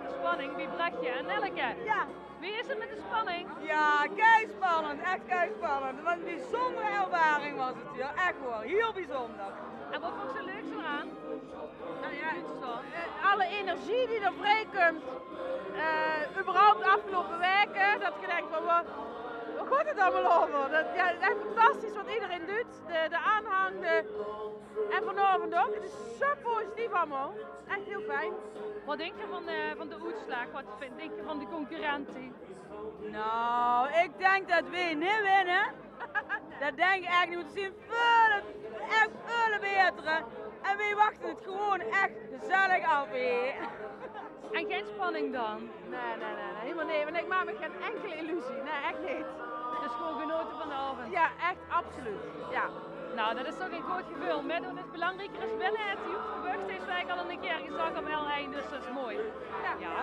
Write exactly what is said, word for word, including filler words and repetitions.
De spanning bie Brechtje en Nelleke. Ja. Wie is het met de spanning? Ja, kei spannend. Echt kei spannend. Wat een bijzondere ervaring was het hier. Echt hoor. Heel bijzonder. En wat vond je het leukste eraan? Nou ja, eh, alle energie die er vrijkomt, eh überhaupt de afgelopen weken, dat je denkt van, wat, wat gaat het allemaal over? Dat, ja, het is echt fantastisch wat iedereen doet. De, de aanhang, de, en vanavond ook. Het is zo positief allemaal. Echt heel fijn. Wat denk je van, eh, van de uitslag? Wat vind, denk je van de concurrentie? Nou, ik denk dat wij niet winnen. Dat denk ik echt niet, want we zien veel, echt veel betere. En wij wachten het gewoon echt gezellig af, hè. En geen spanning dan? Nee, nee, nee, nee, helemaal niet. Want ik maak me geen enkele illusie. Nee, echt niet. Dus gewoon genoten van de avond? Ja, echt absoluut. Ja. Nou, dat is toch een goed gevoel. Meedoen is belangrijker als winnen. Het hoeft gebeurd, is eigenlijk al een keer gezag op L één, dus dat is mooi. Ja. Ja.